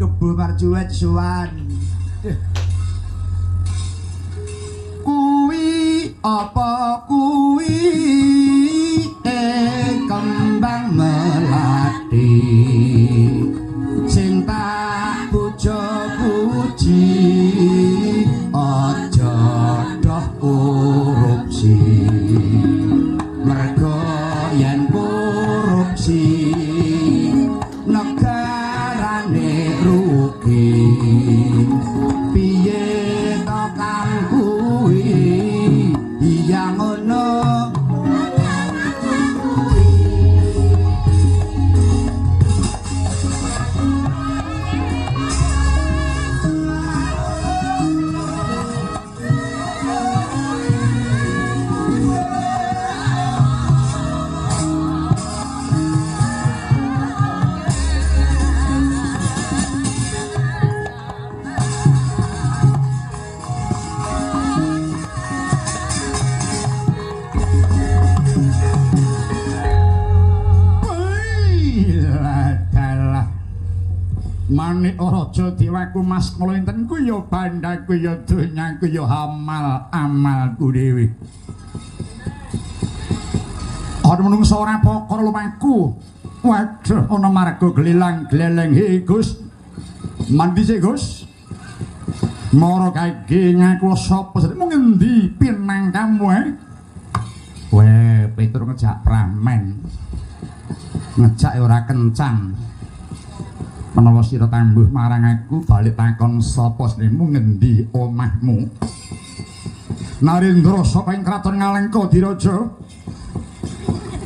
kebo marcuwet suwan. Kuwi apa kuwi kembang melati sing tak puja-puji aja doh korupsi mergo yen korupsi negarane rugi piye to kang kuwi iya ngono. Manik raja dewaku Mas kala enten ku ya bandhaku ya donyaku ya amal amalku dhewe. Ana menungsa ora pokor lumaku. Waduh ana marga gelilang gleleng he Gus. Mandi sik Gus. Mara kage ngaku sapa mung ngendi pinangkamu eh? Weh, Petruk ngejak pramen. Ngejak ora kencang. Menawa sira tangguh marang aku balik takon sapa jenengmu ngendi omahmu. Narendra saka ing kraton Ngalengka Diraja.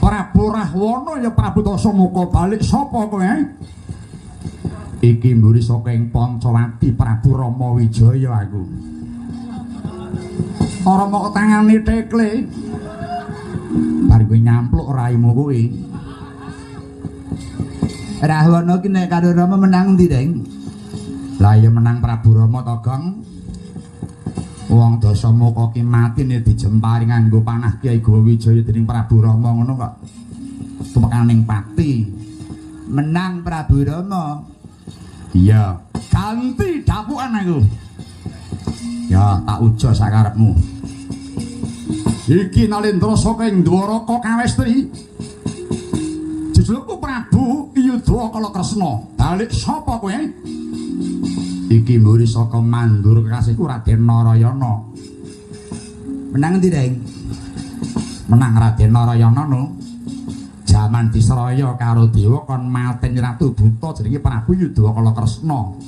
Prabu Rahwana ya Prabu Dasamuka balik sapa kowe? Iki mburi saka ing Pancawati Prabu Rama Wijaya aku. Ora mok tangane tekle. Bar kowe nyampluk raimu kuwi. Rahwana ki nek karo Rama menang ndi, Deng? Lah ya menang Prabu Rama to, Gong. Wong Dasamuka ki matine dijempari nganggo panah Kyai Gowa Wijaya dening Prabu Rama ngono kok. Tumekaning pati. Menang Prabu Rama. Iya, ganti dapukan aku. Ya, tak ujo sakarepmu. Iki Nalendra saka ing Dwaraka Kawestri. Jejulukku Prabu Yudha Kala Kresna. Balik sapa kowe? Iki mburi saka mandur kekasihku Raden Narayana. Menang endi, Deng? Menang Raden Narayana no. Jaman diseraya karo dewa kon mateni Ratu Buta jenenge Prabu Yudha Kala Kresna.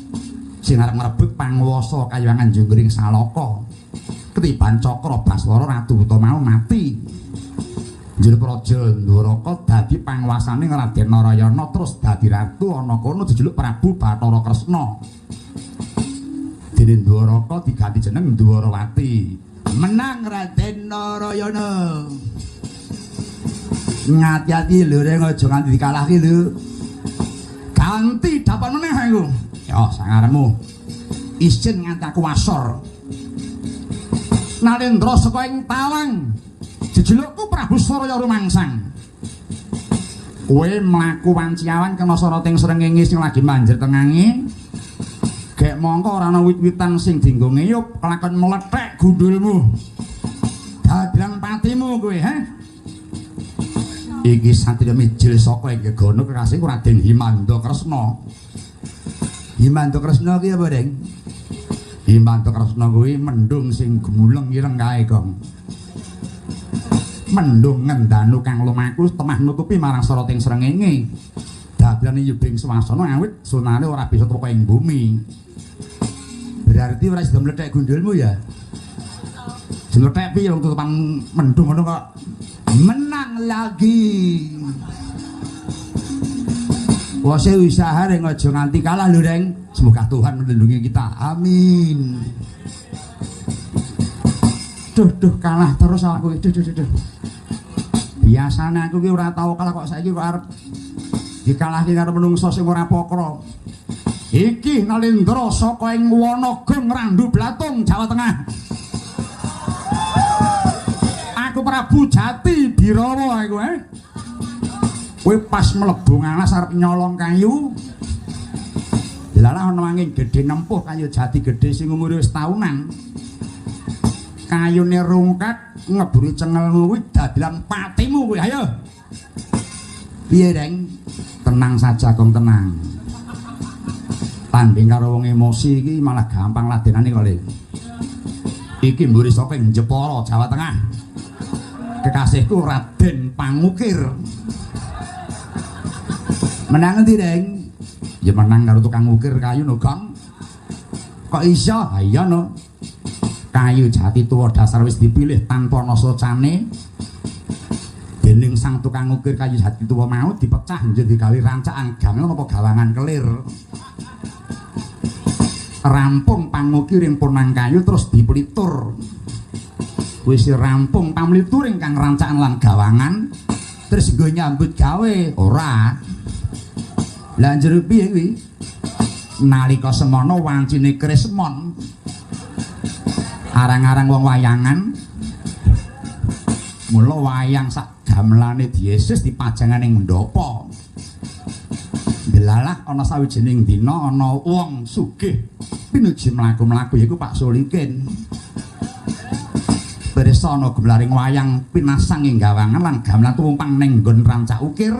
Sing arep ngrebut panguwasa Kayangan Junggring Salaka. Ketiban Cakra Baswara Ratu Buta mau mati. Njur Praja Ndwaraka dadi panguwasane Raden Narayana terus dadi ratu ana kono dijuluk Prabu Bathara Kresna. Dene Ndwaraka diganti jeneng Ndwarawati. Menang Raden Narayana. Ngati-ati lho reng aja nganti dikalahke lho. Ganti dapan meneh aku. Ya sangaremu. Isin nganti aku wasor. Nalendra saka ing Tawang. Jejulukku Prabu Saraya Rumangsang. Kowe mlaku wanci-awan kena soroting srengenge sing lagi manjer tengange. Gek mongko ora ana wit-witan sing dienggo ngeyup kelakon mlethek gundulmu. Dadrang patimu kowe, he? Iki satriya mijil saka ing Gegana kekasihku Raden Himanda Kresna. Himanda Kresna ki apa, Deng? Himanda Kresna kuwi mendung sing gemuleng ireng kae, Gong. Mendung ngendanu kang lumaku temah nutupi marang soroting srengenge. Dablane yuding swasana awit sunane ora bisa tumeka ing bumi. Berarti ora sida mlethek gundulmu ya? Mlethek piye wong tutupan mendung ngono kok. Menang lagi. Wose usaha reng aja nganti kalah lho, Reng. Semoga Tuhan melindungi kita. Amin. Duh, duh kalah terus awakku. Duh, duh, duh, duh. Biasane aku ki ora tau kalah kok saiki kok arep dikalahke karo menungsa sing ora pokro. Iki Nalendra saka ing Wanagung Randu Blatung, Jawa Tengah. Aku Prabu Jati Birawa aku eh. Kowe pas mlebu ngalas arep nyolong kayu. Delalah ana angin gedhe nempuh kayu jati gedhe sing umure wis taunan. Kayune rungkat ngeburi cengelmu kuwi dadilan patimu kuwi. Ayo. Piye, Reng? Tenang saja, Gong, tenang. Tanding karo wong emosi iki malah gampang ladenane kok, Le. Iki mburi saka ing Jepara, Jawa Tengah. Kekasihku Raden Pangukir. Menang endi, Reng? Ya menang karo tukang ukir kayu no, Gong. Kok iso? Ha iya no. Kayu jati tuwa dasar wis dipilih tanpa ana socane. Dening sang tukang ukir kayu jati tuwa mau dipecah njur digawe rancakan gamelan apa gawangan kelir. Rampung pangukir ing punang kayu terus dipelitur. Wis rampung pamlitur ingkang rancakan lan gawangan terus nggo nyambut gawe ora. Lah njero piye kuwi? Nalika semono wancine Krismon. Arang-arang wong wayangan. Mula wayang sak gamelane diesis dipajangan ing mendopo. Delalah ana sawijining dina ana wong sugih pinuji mlaku-mlaku yaiku Pak Solikin. Pirsa ana gemlaring wayang pinasang ing gawangan lan gamelan tumpang ning nggon rancak ukir.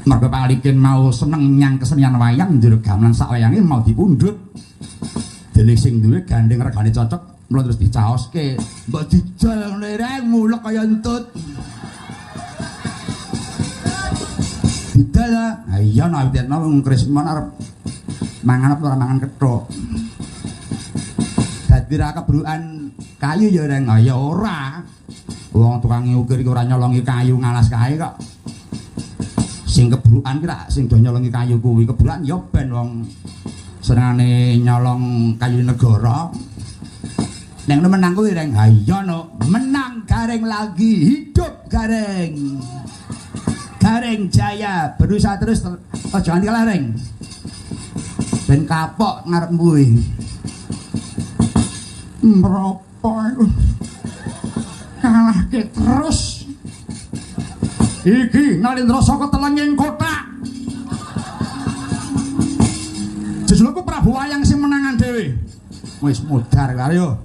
Mergo Pak Likin mau seneng nyang kesenian wayang njur gamelan sak wayange mau dipundhut. Dene sing duwe gandeng regane cocok mula terus dicaoske. Mbok dijol lereng mulek kaya entut. Didol ta? Ha iya nek awit wong Krismon arep mangan apa ora mangan kethuk. Dadi ra kebrukan kayu ya reng. Ha ya ora. Wong tukang ukir iki ora nyolongi kayu ngalas kae kok. Sing kebrukan ki rak sing do nyolongi kayu kuwi kebrukan ya ben wong senengane nyolong kayu negara. Nek ngono menang kuwi reng. Ha iya no, menang Gareng lagi, hidup Gareng. Gareng jaya, berusaha terus aja nganti kalah reng. Ben kapok ngarepmu kuwi. Mropo iku. Kalahke terus. Iki Nalindra saka telenging kothak. Jejulukku Prabu Wayang sing menangan dhewe. Wis modar ayo.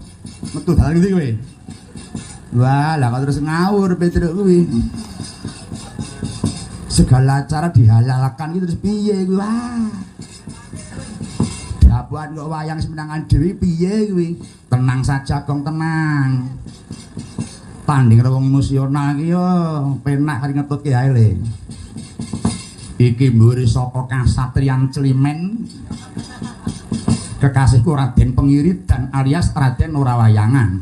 Metu dalan ngendi kowe? Wah, lah kok terus ngawur Petruk kuwi. Segala cara dihalalkan iki terus piye kuwi? Wah. Dabuhan kok wayang sing menangan dhewe piye kuwi? Tenang saja, Gong, tenang. Tanding karo wong emosional iki yo penak kari ngetutke ae le. Iki mburi saka kasatriyan Climen. Kekasihku Raden Pengiridan alias Raden Ora Wayangan.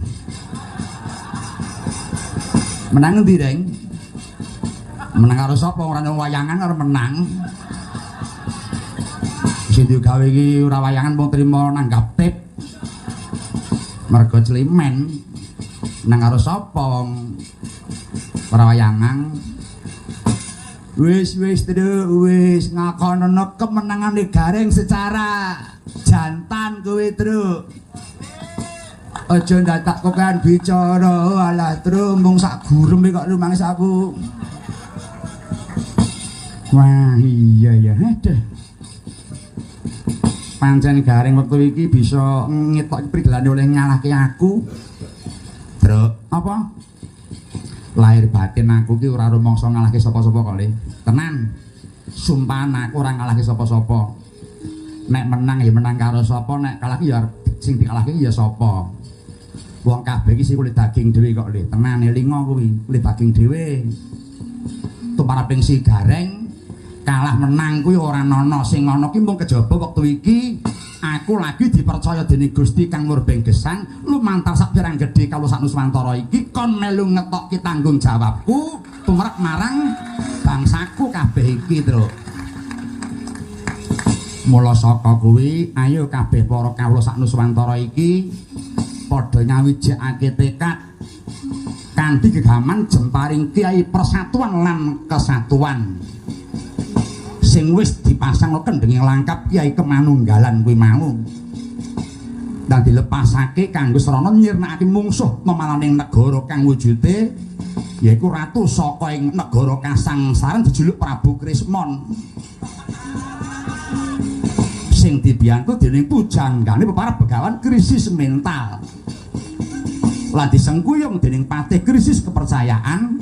Menang endi, Reng? Menang karo sapa? Ora wayangan karo menang. Sing digawe iki ora wayangan mung trimo nanggap tip. Mergo Climen. Menang karo sapa wong ora wayangan? Wis wis truk wis ngakonono kemenangane Gareng secara jantan kowe truk. Aja ndadak kokean bicara alah truk mung sak gureme kok rumangsa aku. Wah iya ya aduh. Pancen Gareng wektu iki bisa ngetoki prigelane oleh ngalahke aku. Truk apa? Lahir batin aku ki ora rumangsa ngalahke sapa-sapa kok, Le. Tenan. Sumpahan aku ora ngalahke sapa-sapa. Nek menang ya menang karo sapa, nek kalah ki ya sing dikalahke ya sapa. Wong kabeh iki sing kulit daging dhewe kok, Le. Tenan elinga kuwi, kulit daging dhewe. Tumaraping si Gareng kalah menang kuwi ora ana, sing ana ki mung kejaba wektu iki aku lagi dipercaya dening Gusti Kang Murbeng Gesang lumantar sak pirang gedhe kawula sak Nuswantara iki kon melu ngetokke tanggung jawabku tumrap marang bangsaku kabeh iki, Truk. Mula saka kuwi ayo kabeh para kawula sak Nuswantara iki padha nyawijake tekad kanthi gegaman jemparing Kiai Persatuan lan Kesatuan sing wis dipasang kendhenge langkap Kiai Kemanunggalan kuwi mau dan dilepasake kanggo srana nyirnakake mungsuh memalaning negara kang wujude yaiku ratu saka ing negara Kasangsaran dijuluk Prabu Krismon. Sing dibiyantu dening pujanggane para begawan krisis mental. Lan disengkuyung dening patih krisis kepercayaan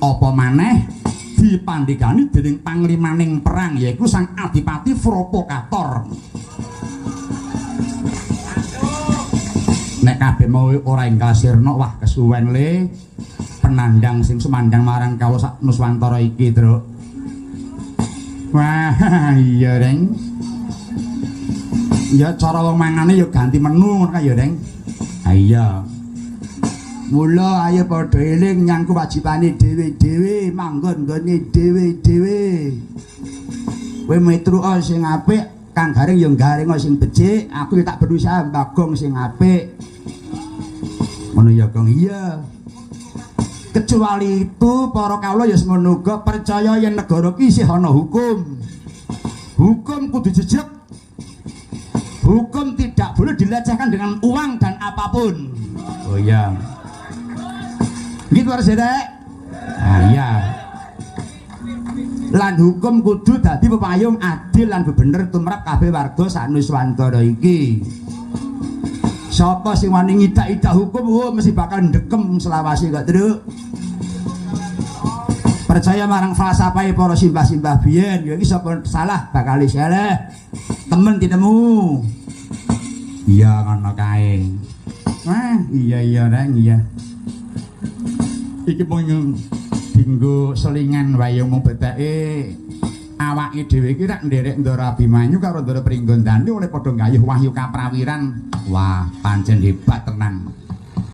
apa maneh dipandhegani dening panglimaning perang yaiku Sang Adipati Provokator. Nek kabeh mau ora enggal sirna, wah kesuwen le penandang sing sumandang marang kawula sak Nuswantara iki, Truk. Wah, iya, Reng. Ya cara wong mangane ya ganti menu ngono kae ya, Reng. Ha iya. Mula ayo padha eling nyang kewajibane dhewe-dhewe, manggon nggone dhewe-dhewe. Kowe metruka sing apik, Kang Gareng ya garing sing becik, aku ya tak berusaha mbagong sing apik. Ngono ya, Kang. Iya. Kecuali itu para kawula ya semono uga percaya yen negara ki isih ana hukum. Hukum kudu jejeg. Hukum tidak boleh dilecehkan dengan uang dan apapun. Oh iya. Gitu harus ya, ah, iya. Lan hukum kudu dadi pepayung adil lan bener tumrap kabeh warga sak Nuswantara iki. Sapa sing wani ngidak-idak hukum, oh mesti bakal ndekem selawase kok, Truk. Percaya marang falsafahe para simbah-simbah biyen, ya iki sapa salah bakal salah. Temen ditemu. Iya ngono kae. Wah, iya iya Reng, iya. Iki mung dinggo selingan wae mung beteke awake dhewe iki rak nderek Ndara Abimanyu karo Ndara Pringgondani oleh padha gayuh wahyu kaprawiran. Wah, pancen hebat tenan.